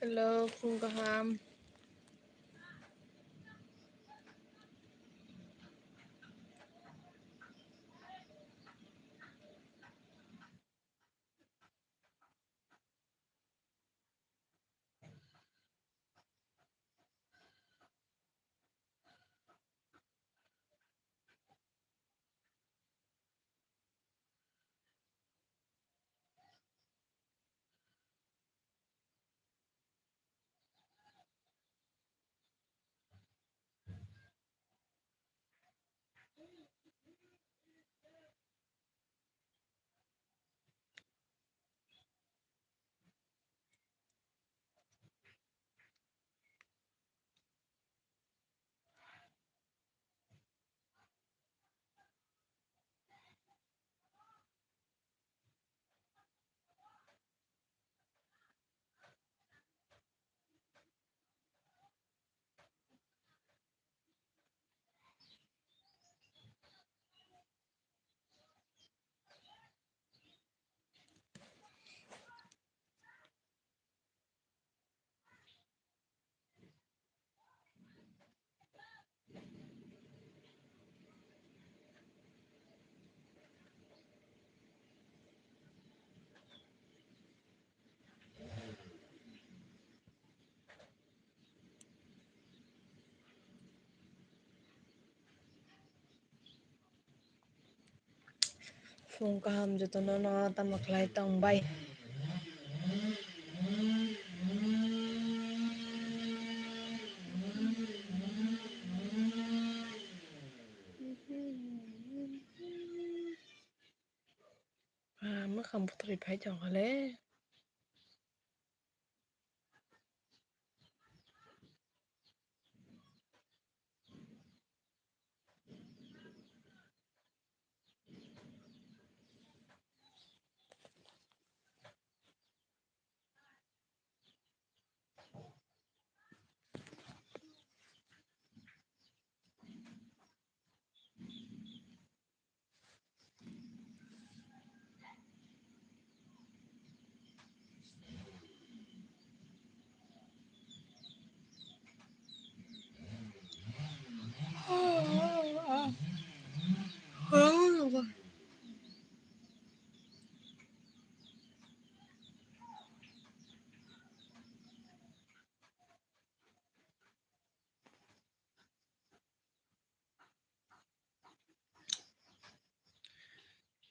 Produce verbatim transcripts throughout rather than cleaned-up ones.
Hello, phung kaham. Phung kaham jotono no tamo khlai tong bai. Ah, mwkhang bwtharwi phai tongkha le.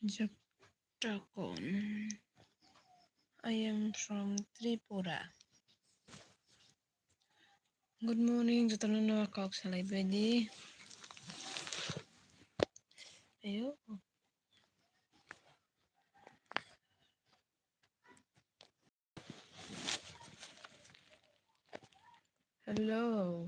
Japtakon. I am from Tripura. Good morning, jotono no kok salai baidi. Ayo. Hello.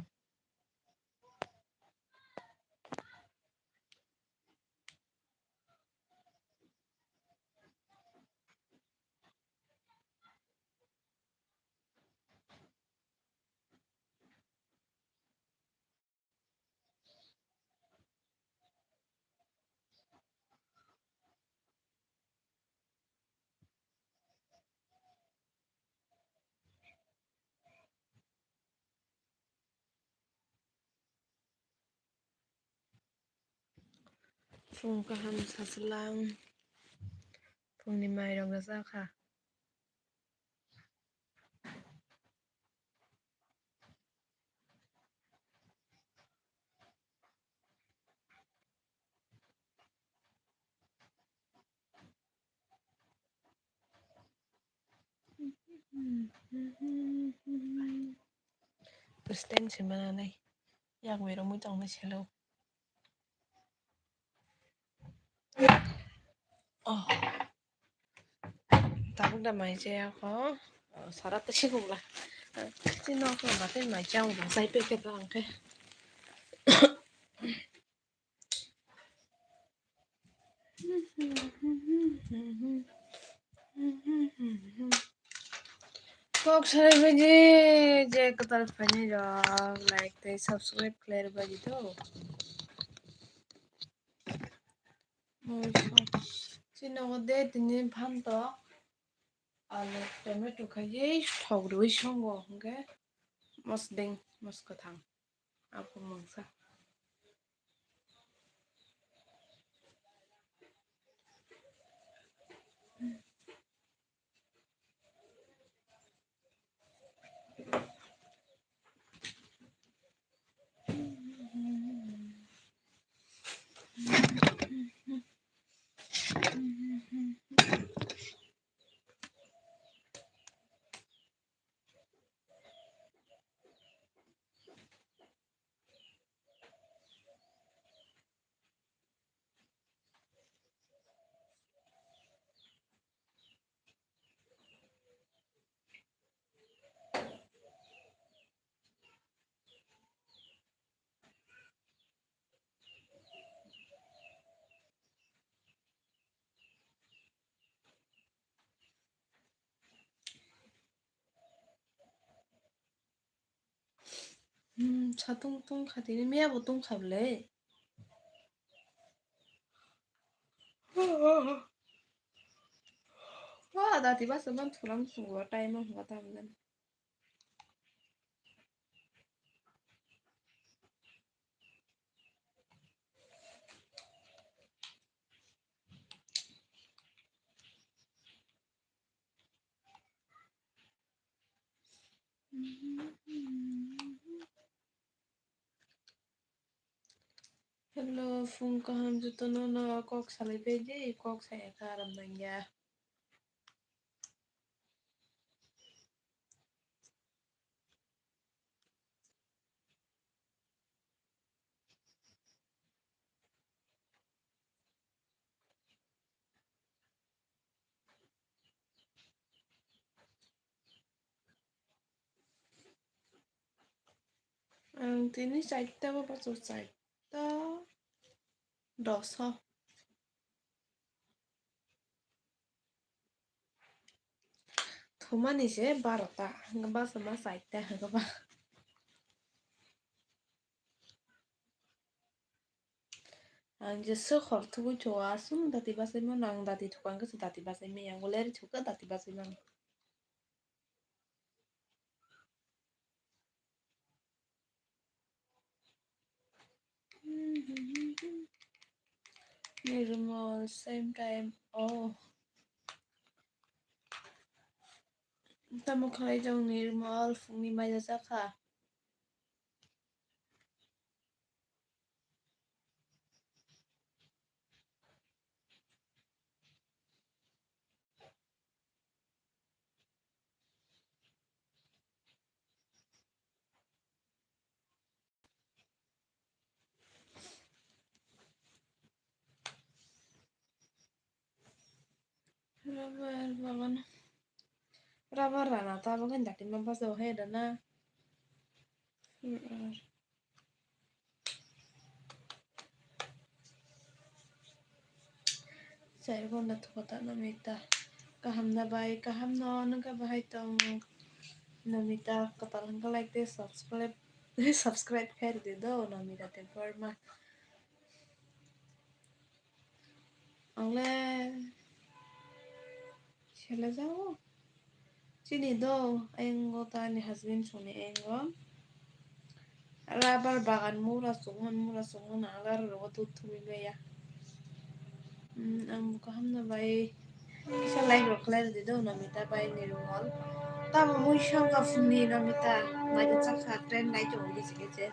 Phung kaham sachwlang, phungni mairok rwjakha. President se mananai. Yak bai romwi tongnai selo. Oh. Tabuk da mai chaya kho. Oh, sara ta si gula. Chini nok no batai mai chaya ung sai pe ke ta ang khe. Kok sarai baidi je kwtal phaini rok like tei subscribe khlai rwbaidi to. Chini nogo de tini phantok, alu, tomato khaiywi thok rwui songo, hwnkhe mosdeng, moskotwng, aphuru mungsa. Hmm, satung tungkha tini, miya bo tungkha bwle. Wa, dati basa man thuram sungo, time o hwnga tam jan. Hello, phung kaham jotono no kok salai pai di, kok saya ka aram nangya. Ang tini charta bo bachuk, charta doso. Thumani se barota, hwnkhe bachama charta hwnkhe ba. Ang jeswk hor thugwi thua, aswk dati bachai mano, ang dati thukha hwnkhe se dati bachai maya, ang bo leri thukha dati bachai mano. Nirmal, same time. Oh. Tamo khlai jong Nirmal, phungni mai jakha. Rubber bagan. Rubber rana ta bagan dati ma bajo hai rana. Chai ghonda thuka ta Namita. Kaham da bai, kaham no, nwng khe bahai tong? Namita kwtal hwnkhe like tei subscribe, subscribe khe rwdi do Namita Debbarma. Ang le sele jao. Chini do, ayang o ta ani husband songni ayang o. Rubber bagan mura chukmani, mura chukmani, ang le aro rogo dud thumui maya. Hmm, ang bo kaham no bai. Kisa like rok khlai rwdi do, Namita bai Nirmal. Tamo mui songkha phungni Namita, mai da chakha, train nai tongo kisa kisa.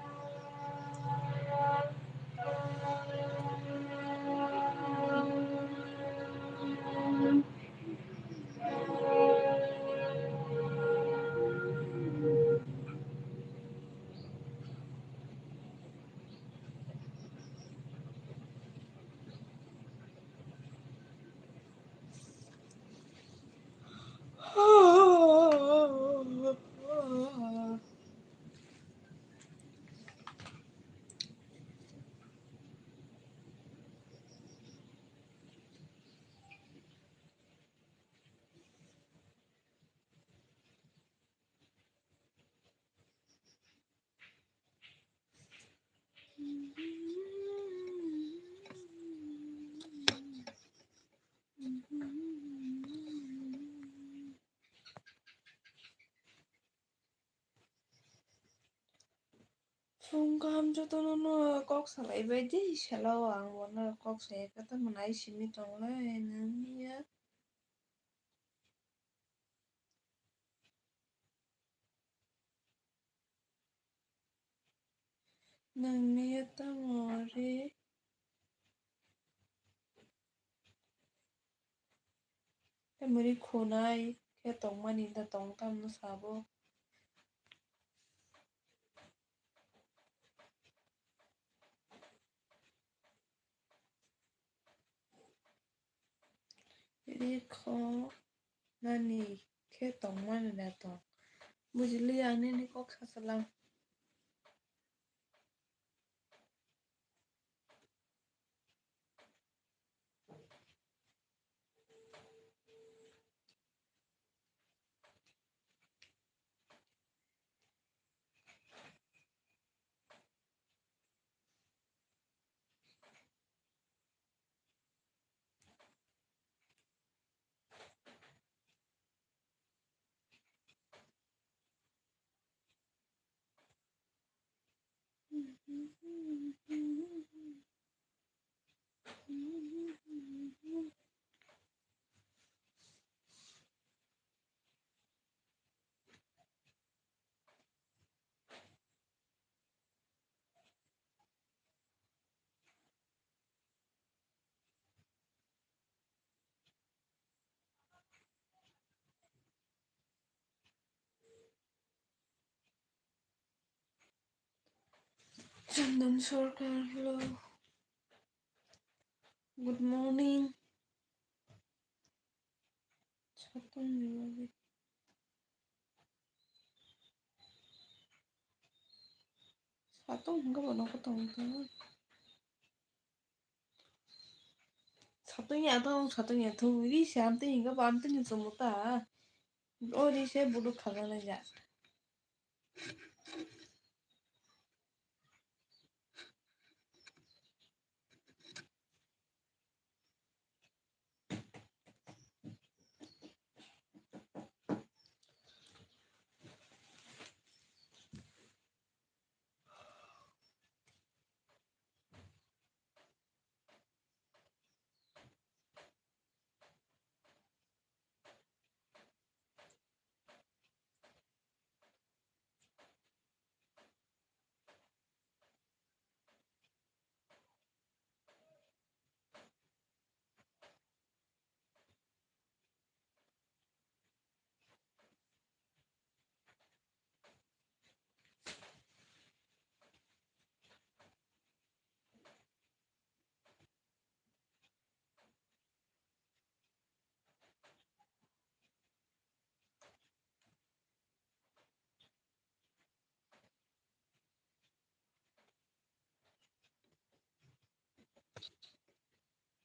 Tong kaham jotono no kok salai bai di, selo ang bono kok saya khe tamo nai simi tonglai nangya. Nangni ya tamo re? Emri khunai khe tongmani da tong tamno sabo. Rikho nani khe tongmani da tong. Bujili ang nini kok sasalam. Chandan Sarkar, hello. Good morning. Satung ni bagwi. Satung hwnkhe bo nokho tong tong. Satung ya thung, satung ya thung. Ri se amtwi hwnkhe bo amtwi ni chwngno ta. O ri se buduk khajaknai ja.